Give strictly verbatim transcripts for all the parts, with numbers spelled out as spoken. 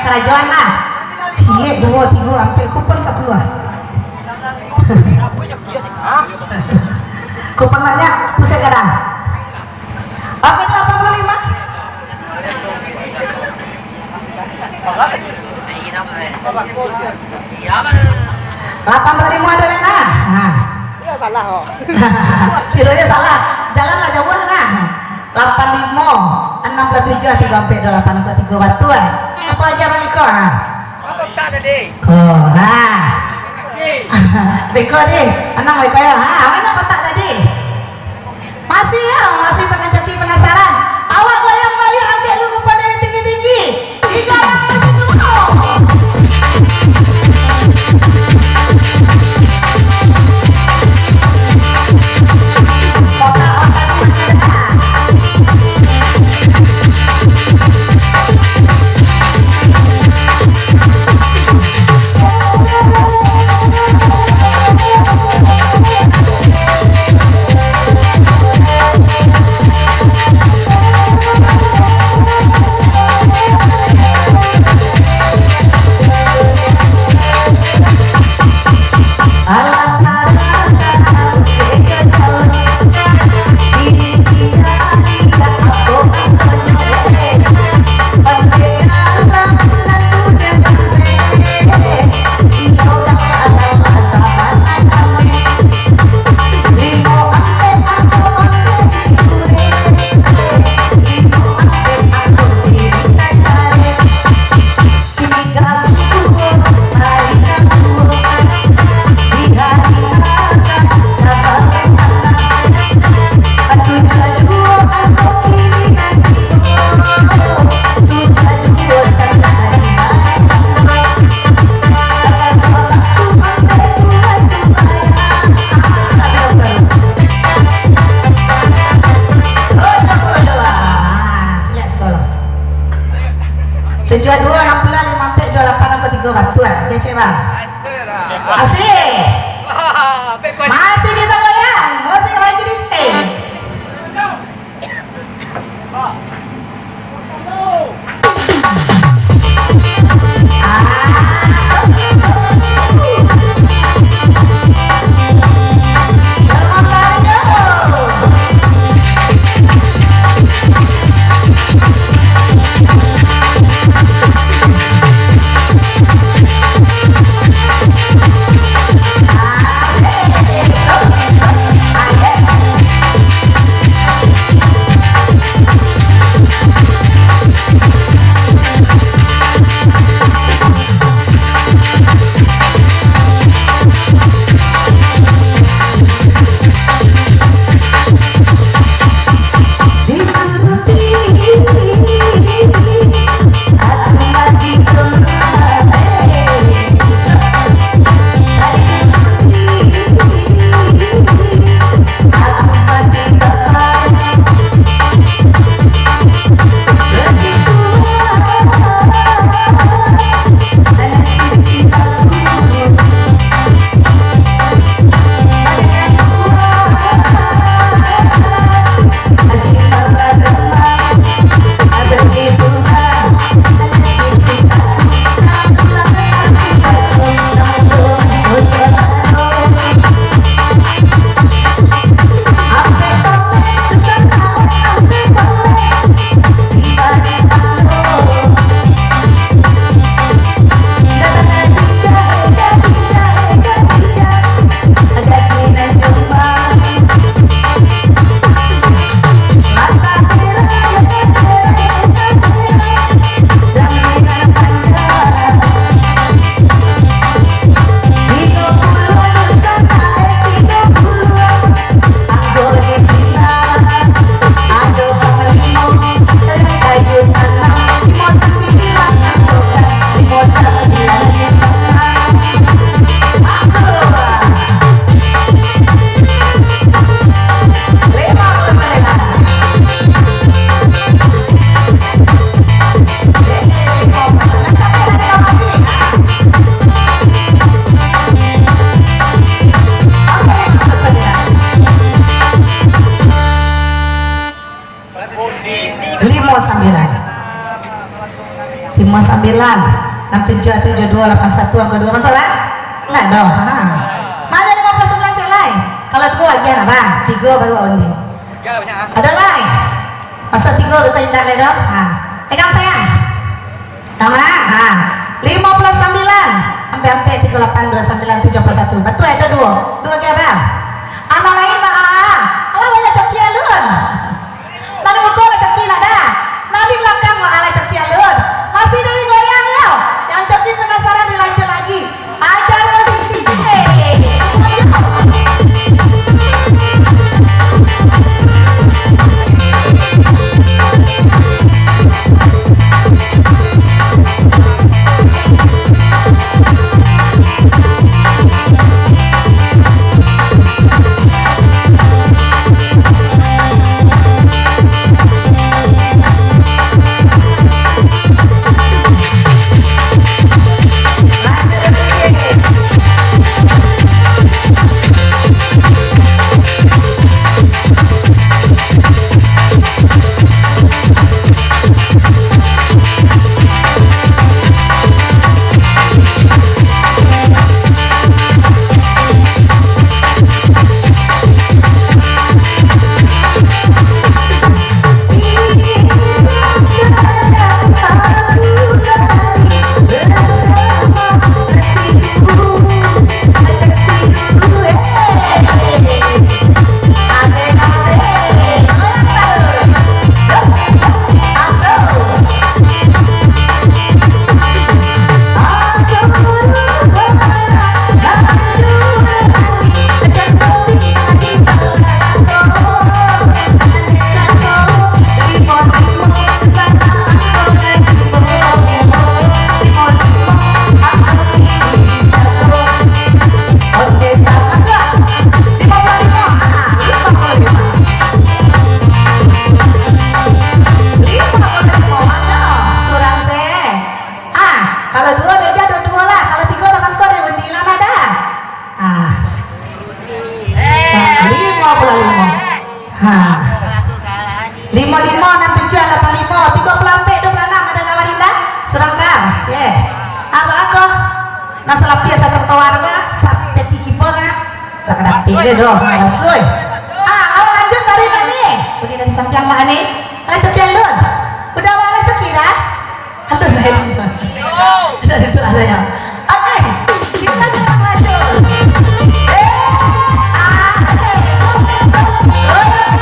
Karajoan lah. Ciek, duo, tigo, ampek, kupon sapuluah. Kupon banyak, pusat gadang. Oke, lapan puluah lima. Lapan puluah lima ado lah, nah. Nah. Iyo, salah, oh. Kironyo salah. Jalan lah jauah, nah. Lapan limo, anam puluah tujuah, tigo ampek, duo lapan, angko tigo, batua. Apo aja bang iko, ha? Kotak tadi. Ko, ha. Beko, deh. Anam beko, ya. Ha, mano kotak tadi? Masih, ya, masih tangah caki penasaran. Awak goyang baliak, angkek lu kupon dari tinggi-tinggi. Tiga ratus ribu. Tujuah duo, anam puluah, limo ampek, duo lapan, angko tigo, batua. Kecek, bang. Asik. Masih kita goyang. Musik lagi di. Limo sambilan, anam tujuah, tujuah duo, lapan satu, angko duo, masalah? Indak doh. Ha. Ma ado limo puluah sambilan cek lai? Kalau duo agiah lah, bang. Tigo baru undi. Ado lai? Masa tigo bukan indak lai doh? Ha. Pegang sayang. Tama? Ha. Limo puluah sambilan. Ampek-ampek tigo lapan, duo sambilan, tujuah puluah satu. Batua, ado duo. Duo agiah, bang. Anak lain, bang. Ah, alah banyak coki alun. Nan di muko lah coki nak dah. Nan di balakang lah alah coki alun. Masih dari goyang yo. Yang coki penasaran dilanjut lagi. Ajar musik. Ah, kalau duo, dah, dah, duo-duo lah. Kalau tigo, dah, masuk, dah, bendil lah, dah. Ah. Sa-, limo puluah limo. Ha. Limo limo, anam tujuah, lapan limo, tigo puluah ampek, duo puluah anam, ado lawan indak? Surang dah, ceh. Apa ako? Nah, salapih asa tertawa apa? Sa-, peti keyboard, nah. Tak ada pilih doh, nah, rasui. Ah, lawan lanjut dari mana? Udah dari sampiang mana? Lah, coki alun. Udah, awak lah coki dah. Aduh, dari dua. Dari dua saya. Oke, kita sedang lanjut. Eh, ah, eh, oh, oh, oh, oh, oh, oh.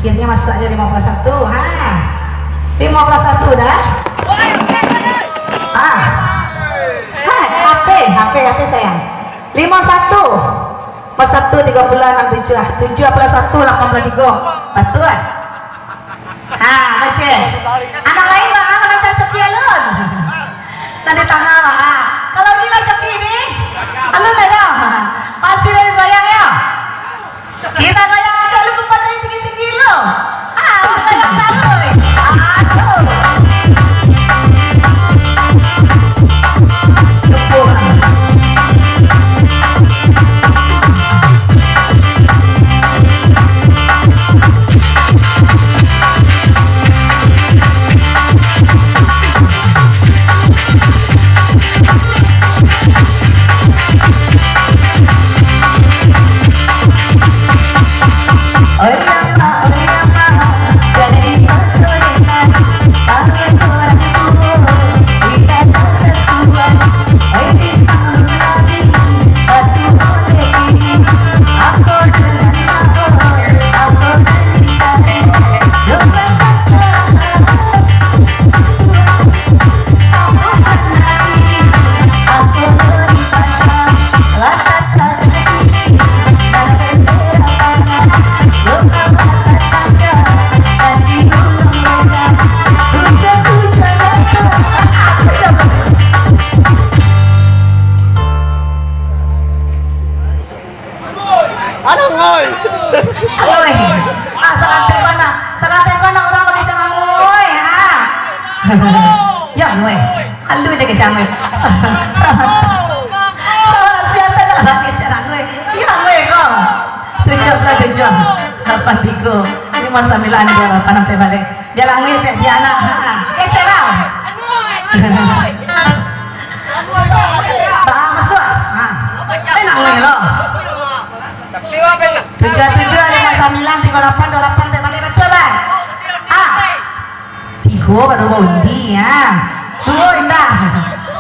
Akhirnya masuk aja lima puluh satu, ha. Lima puluh satu dah. Ah. Hai, H P, H P, H P sayang. Lima satu. Lima satu, tiga puluh, anam tujuah, tujuah puluh satu, lapan puluh tiga. Batua? Ha, baca. Anak lain, bang, ah, macam coki alun. Tanda tangan, bang, ah. Kalau ni lah coki ni, alun lah dah. Masih dari goyang ya. Kita goyang agak lu kupat dari tinggi-tinggi lu. Ah, goyang taruh. Aduh. Tepuk tangan. Yo, weh. Alu je kecang, weh. Sa-, sa-, salah siapa nak lagi kecang, weh. Yo, weh, ko. Tujuah puluah tujuah. Lapan tiga. Limo sambilan dua lapan sampai balik. Dia langui, dia anak. Ha. Kecang lah. Bah, masuk. Ha. Eh, nak weh lo. Tujuah tujuah, limo sambilan, tigo lapan, dua lapan, sampai balik, batua, Bang? Ah. Tigo baru baundi, ya. Duo indak.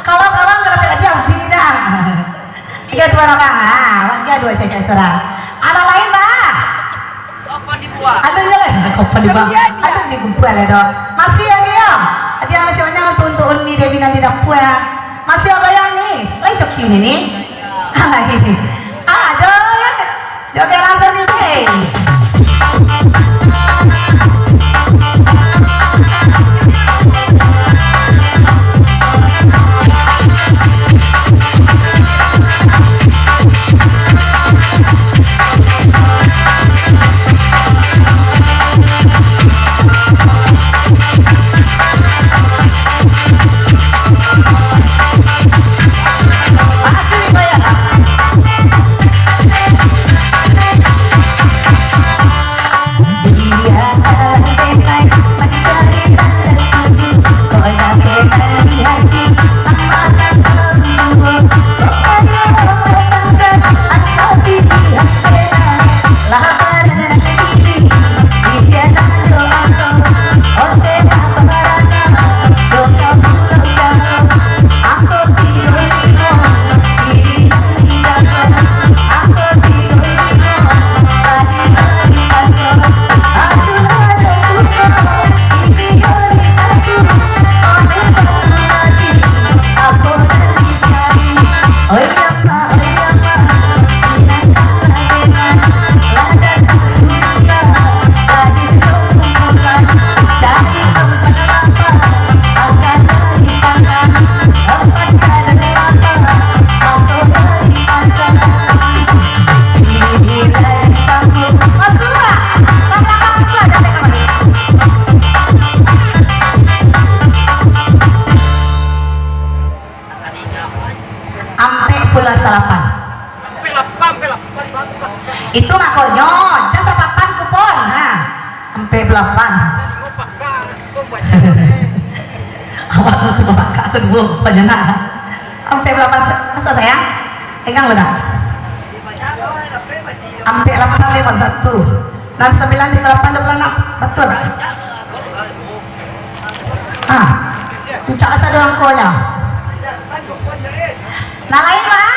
Kalau kawan kalau tidak dia undi indak. Tiga dua orang, ah, bagi dua cecak surang. Anak lain, Bang? Ada je lah. Kapan dibuat? Ada ni kumpul lah dah. Masih lagi ya? Dia masih banyak untuk, untuk Uni Dewi nanti dapur ya. Masih ada yang ni. Lain coki ni ni. Ah, ada ya. Joget langsung ni, Jay. Ampek puluah salapan. Itu makonyo, jan sapapan kupon. Ha. Ampek puluah lapan. Awak tu bakak kedua, banyak nak. Ampek puluah lapan, sa-, masa sayang? Pegang lu dah. Ampek lapan lima satu. Enam sembilan tiga lapan dua puluh enam. Betul tak? Ah, puncak asa doang ko nya. Nah, lain lah.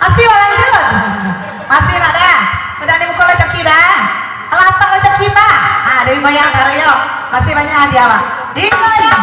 Masih balanjut. Masih nak dah. Udah ni muka lah coki dah. Alah, apa lah coki, Pak? Ah, dari goyang taruh yo. Masih banyak hadiah, Pak. Di goyang.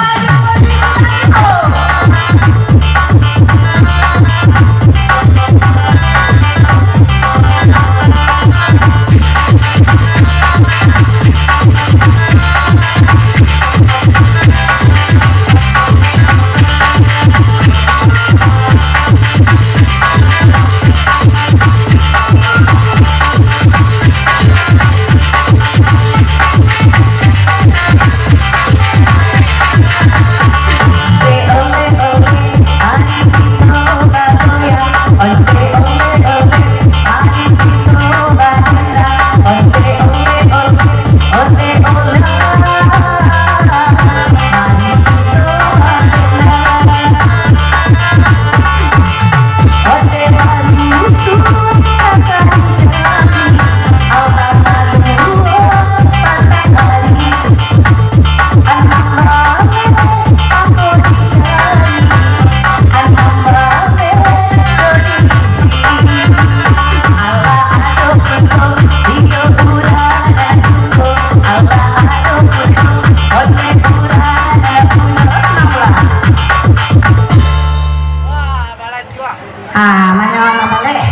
Ah, mano anam baleh?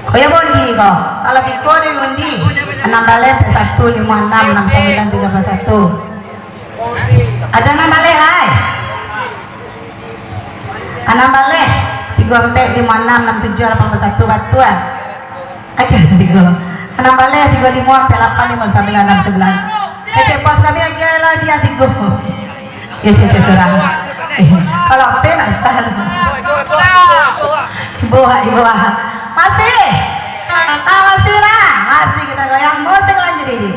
Koyo bondi ko. Kalau biko di bondi, anam baleh, satu limo anam, anam sambilan, tigo puluah satu. Ado anam baleh lai? Anam baleh, tigo ampek, limo anam, anam tujuah, lapan puluah satu, batua. Oke, tigo. Anam baleh, tigo limo, ampek lapan, limo sambilan, anam sambilan. Kecek pos kami agiah lah dia tigo. Ya, cek, cek surang. Kalau P nak besar. Ibu, ibu. Masih. Ah, masih lah. Masih kita goyang. Musik lanjut ini.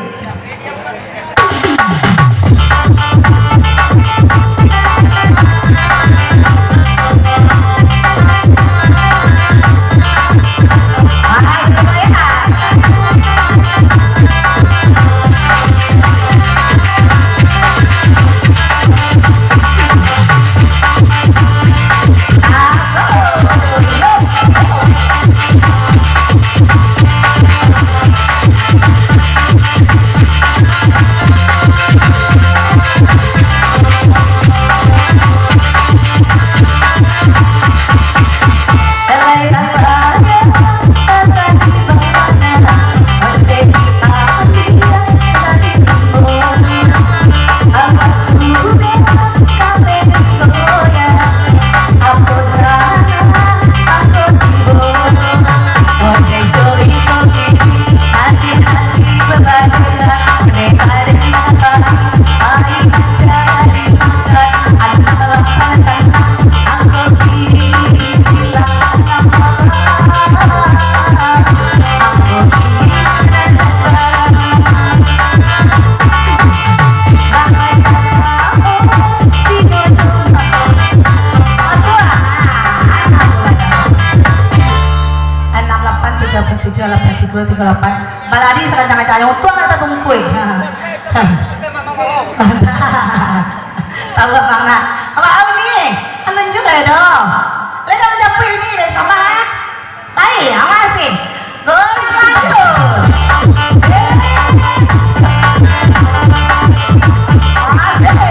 Anam lapan tujuh lapan tujuh lapan tiga tiga lapan. Balari sakancang-kancang, untuang lah tatungkuik. Tahu abang nak? Abang tahu ni. Alun juo doh. Lai dah manjapuik ni dari tambah, eh? Lai, awas sih. Goreng satu. Asik.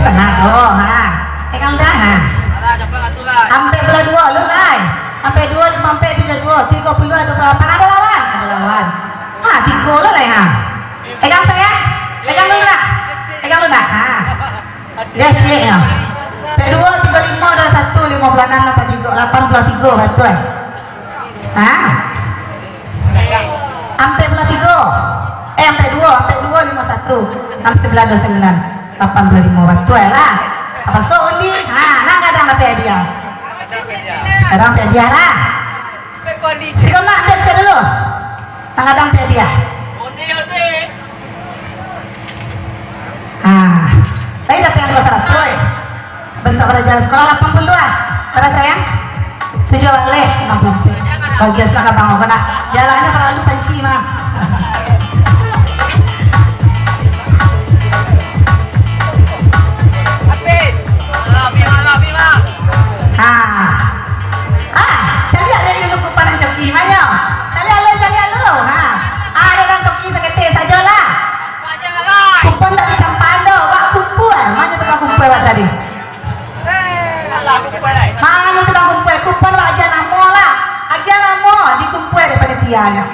Sangat, oh, ha. Pegang dah, ha. Ampek puluah duo, lu, lai. Ampek duo, limo ampek, tujuah duo, tigo puluah, duo puluah lapan. Ado lawan? Ado lawan. Ha, tigo lo lai, ha. Pegang, sayang. Pegang dulu dah. Pegang dulu dah. Ha. Dia cek ya. Ampek duo, tigo limo, duo satu, limo puluah anam, lapan tigo, lapan puluah tigo, batua. Ha? Ampek puluah tigo. Eh, ampek duo, ampek duo, limo satu, anam sambilan, duo sambilan, lapan puluah limo, batua lah. Apa so undi? Ha, nan gadang dapek hadiah. Gadang dapek hadiah lah. Si Koma, ambil cek dulu. Nan gadang dapek hadiah. Ah, lain dapek angka saratuih. Bentuk pelajaran sekolah lapan puluah. Bara sayang? Tujuah baleh, anam puluah ampek. Bagian salah ka bangun kena. Jalannya terlalu panci, mah. Ha. Ah, caliak lai dulu kupan nan coki, manyo. Caliak lai, caliak dulu. Ha. Ah, ado nan coki saketek sajolah. Kupan tak dicampaan doh, wak kumpua. Manyo tukang kumpua wak tadi? Manyo tukang kumpua? Kupan wak agiah namo lah. Agiah namo, dikumpua dek panitianyo.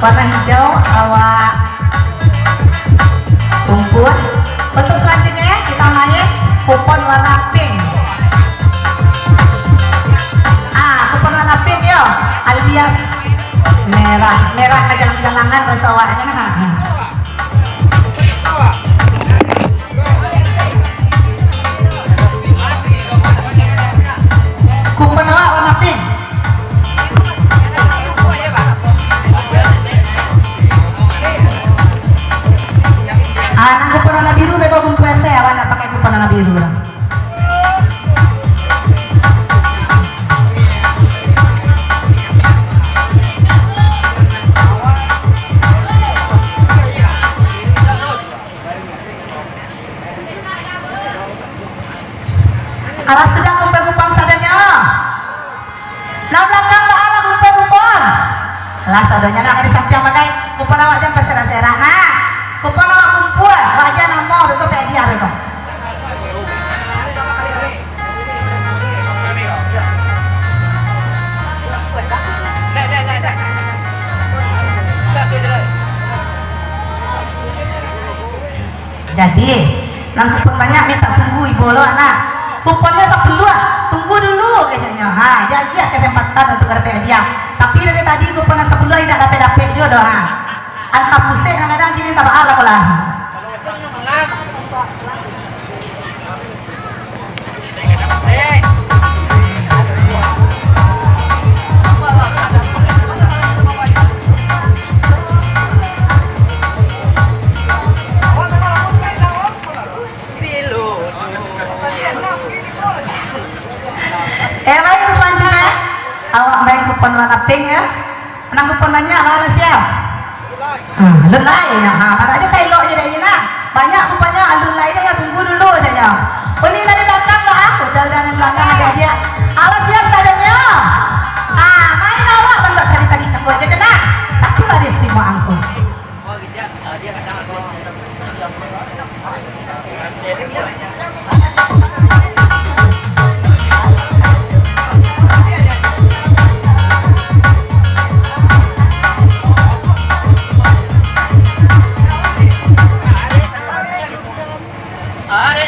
Warna hijau, awak kumpua. Untuk selanjutnya, kita main kupon warna pink. Ah, kupon warna pink yo, alias merah. Merah kajalang-jalangan baso awaknyo nah. Kupon awak warna pink. Ah, nan kupon warna biru, beko kumpua se, awak ndak pakai kupon warna biru lah. Alah sudah kumpua kupon sadonyo. Nan balakang baa lah kumpua kupon. Alah sadonyo nak di sampiang pakai. Kupon awak jan baserak-serak nah. Kupon awak kumpua, awak jan namo beko padiah beko. Jadi, nan kupon banyak mintak tunggu ibo lo, anak. Kuponnyo sapuluah, tunggu dulu, keceknyo. Ha, diagiah kesempatan untuk dapek hadiah. Tapi dari tadi kupon nan sapuluah indak dapek-dapek juo doh, ha. Antah pusing kadang-kadang kini, antah baa lah ko lah. Eh, baik, selanjutnya. Awak main kupon warna pink, ya. Nan kupon banyak, baa lah siap? Ha, alun lai, ya. Ha, baru ajo ka elok je dek inyo nah. Banyak kuponnyo, alun lai je, ya, tunggu dulu sajo. Uni dari balakang lah, ah. Udah, udah, dari balakang ajo dia. Alah siap sadonyo. Ha, main awak bantuak tadi-tadi cako ajo kena. Satu baris limo angko.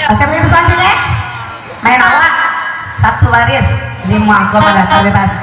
Oke, begitu saja, ya. Main awak, satu baris, limo angko pada bebas.